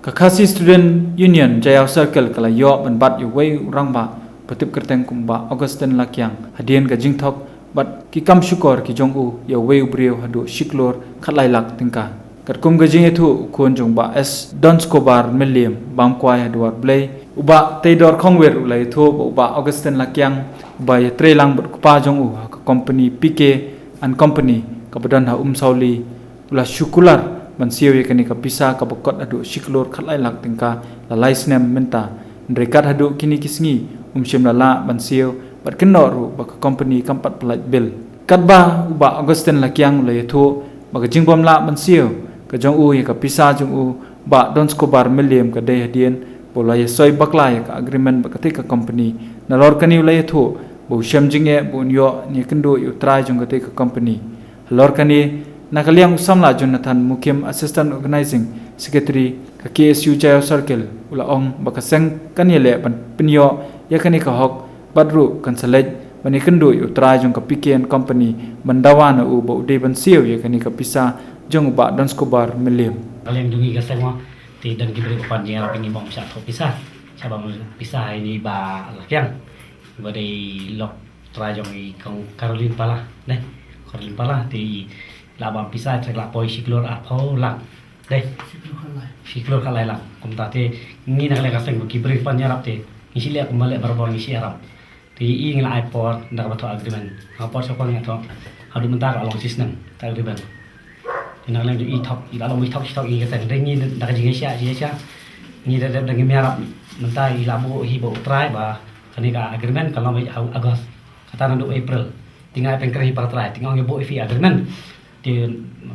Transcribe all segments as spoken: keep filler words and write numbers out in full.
Ka Khasi Student Union Jaiaw Circle ka la ïoh ban bat ïa uwei u rangbah ba tip kyrteng kum Bah Augustine Lakiang hadien ka jingthok bad ki kam shukor ki jong u ïa uwei u briew haduh shi klur khatlai lak tyngka. Katkum ka jingïathuh u khun jong Bah S Donscobar Mylliem, bam kwai ha dwar Blei, u Bah Teidor Khongwir u la ïathuh ba u Bah Augustine Lakiang uba ïatreilang bad u kpa jong u ha ka company P K and Company kaba don ha Umsawli, u la shu kular ban siew ïa kane ka pisa kaba kot haduh shi klur khatlai lak tyngka la lai snem mynta. Hynrei kat haduh kine ki sngi um shym la lah ban siew bad kynnoh ruh ba ka company kam pat pynlait bill. Katba u Bah Augustine Lakiang u la ïathuh ba ka jingbym lah ban siew ka jong u ïa ka pisa jong u Bah Donscobar Mylliem ka dei hadien ba u la ïasoi bakla ïa ka agreement bad katei ka company. Nalor kane u la ïathuh ba u shem jingeh ba un ïoh ïakynduh ïa u trai jong katei ka company. Halor kane, na ka liang u samla Jonathan Mukim, Assistant Organizing Secretary ka K S U Jaiaw Circle, u la ong ba ka seng kan ïaleh ban pynïoh ïa kane ka hok bad ruh kan sa leit ban ïakynduh ïa u trai jong ka P K and Company ban dawa na u ba u dei ban siew ïa kane ka pisa jong u Bah Donscobar Mylliem. Ka liang jong ngi ka seng mo, te don ki briew ba pan jingïarap ïa ngi, bym shah thoh pisa, shah bam pisa ïa ini i Bah Lakiang. Ba dei lok trai jong i kong Caroline Pala, ne. Caroline Pala te i la bam pisa, te la poi shi klur arphew lak. Dei. Shi klur khatlai lak. Kumta te ngi na ka liang ka seng ba ki briew pan ïarap te ngi shu leh kumba leh barabor, ngi shu ïarap. Te i ngi la ai por da kaba thoh agreement. Ha por sha por ngi thoh. Haduh mynta ka la long shi snem ka agreement. Te na ka liang jong i thok, i la long i thok, i thok i ka seng. Te ngi da ka jingïasyah, jingïasyah, ngi da dep da ngim ïarap. Mynta i la buh hi ba u trai ba kane ka agreement kan long ha August. Kata naduh April. Te nga pynkreh hi para trai, te nga ong ïa buh i phi agreement. Te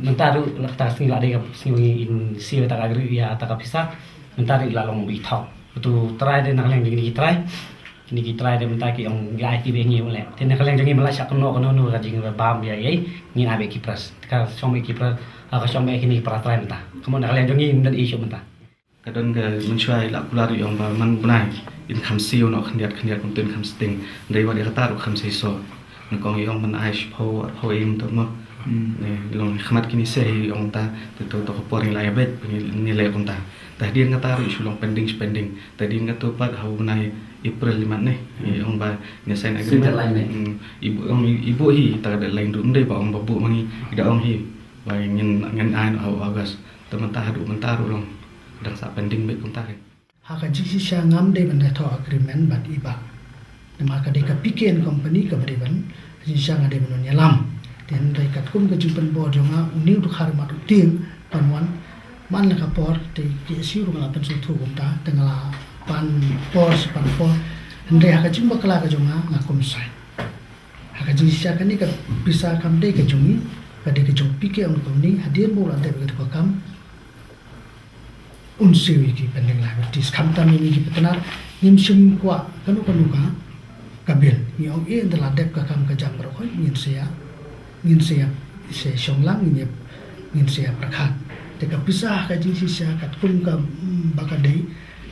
mynta ruh la kata ka sngi la dei ka sngi ba ngin siew ïa ta ka agreement, ïa ta ka pisa. Mynta ruh la long ba i thok. Utu trai de na ka liang jong kine ki trai. Kine ki trai de mynta ki ong ïa ai ti ba ngi ong leh. Te na ka liang jong ngi mynta shah kynnoh kano kano ka jingbam ïa ei, ngin ai beit ki press. Te ka shong beit ki press, ha ka shong beit kine ki para trai mynta. Ka mut na ka liang jong ngi ym don issue mynta. Ka don ka mynshuwa i la kular i ong ba man u bnai in kham siew noh khyndiat khyndiat, kumta in kham sting. Hynrei wat ïa kata ruh kham seisoh. Nga kong i ong ban ai shiphew arphew im to mo. Hmm. Ne, long khmat kine se i ong ta, te to, to ka por ngi la ïa beit, ngi, ngi leh kumta. Te hadien kata ruh i shu long pending, pending. Te hadien kata pat ha u bnai April limit ne, i ong ba ngi sign agreement. Deadline ne. Hmm, i buh, ong i, i buh hi ta ka deadline ruh, ym dei ba ong ba buh ma ngi, i da ong hi ba ngin, ngin ai noh ha u August. Te mynta haduh mynta ruh long dang sa pending beit kumta hi. Ha ka jingshisha ngam dei ban da thoh agreement bad i Bah. Namar ka dei ka P K and Company kaba dei ban, jingshisha nga dei ban wan ïalam. Te hynrei katkum ka jingpynbor jong nga, une u dkhar mat u tieng ban wan, man la ka por, te K S U ruh nga la pynsngewthuh kumta, te nga la pan por sa pan por. Hynrei ha ka jingbakla ka jong nga, nga kum sign. Ha ka jingshisha kane ka pisa kam dei ka jong ngi, ka dei ka jong P K and Company, hadien ba u la dep ïa ka kam. Un siew ïa ki pending liabilities. Khamtam ïa ngi ki partner, ngim shym kwah kano kano ka, ka bill. Ngi ong, eh, ynda la dep ka kam ka jam baroh khoit, ngin sa ïa, ngin sa ïa, sa shong lang, ngin ïa, ngin sa ïa pyrkhat. Te ka pisa ha ka jingshisha katkum ka, mm, ba ka dei,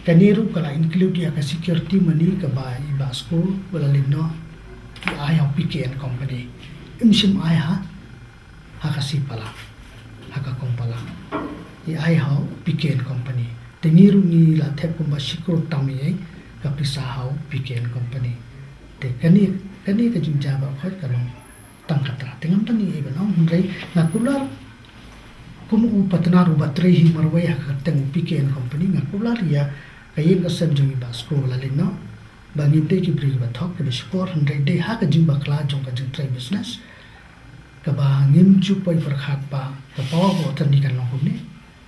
kane ruh ka la include ïa ka security money kaba i Bah Skur ba la leit noh, i ai ha u P K and Company. Im shym ai ha ha ka Sipala, ha ka Kongpala. I ai ha u P K and Company. Te ngi ruh ngi la thep kumba shi klur tam ïa ka pisa ha u P K and Company. Te kane, kane ka jingjia baroh khoit ka long tang kata. Te ngam tang ïa ban ong, hynrei nga kular kum u partner uba trei hi marwei ha ka kyrteng u P K and Company, nga kular ïa ka ïing ka sem jong i Bah Skur ba la leit noh, ba ngim dei ki briew kiba thok kiba shukor, hynrei dei ha ka jingbakla jong ka jingtrei business kaba ngim ju poi pyrkhat ba ka power of attorney kan long kumne.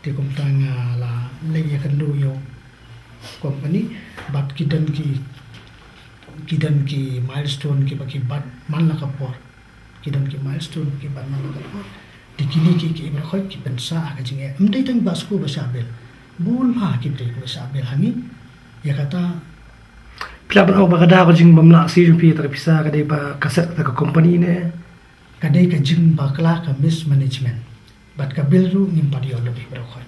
Te kumta nga la leit ïakynduh ïa u company bad ki don ki, ki don ki milestone kiba ki bat man la ka por. Ki don ki milestone kiba ki bat man la ka por. Te kine ki, ki baroh khoit ki pynsah ha ka jingeh. Ym dei tang Bah Skur ba shah bill, bun bha ki briew kiba shah bill ha ngi. Ïa kata phi lah ban ong ba ka daw ka jingbym lah siew jong phi ïa ta ka pisa ka dei ba ka set kata ka company ne? Ka dei ka jingbakla, ka mismanagement. Bad ka bill ruh ngim pat ïoh lade baroh khoit.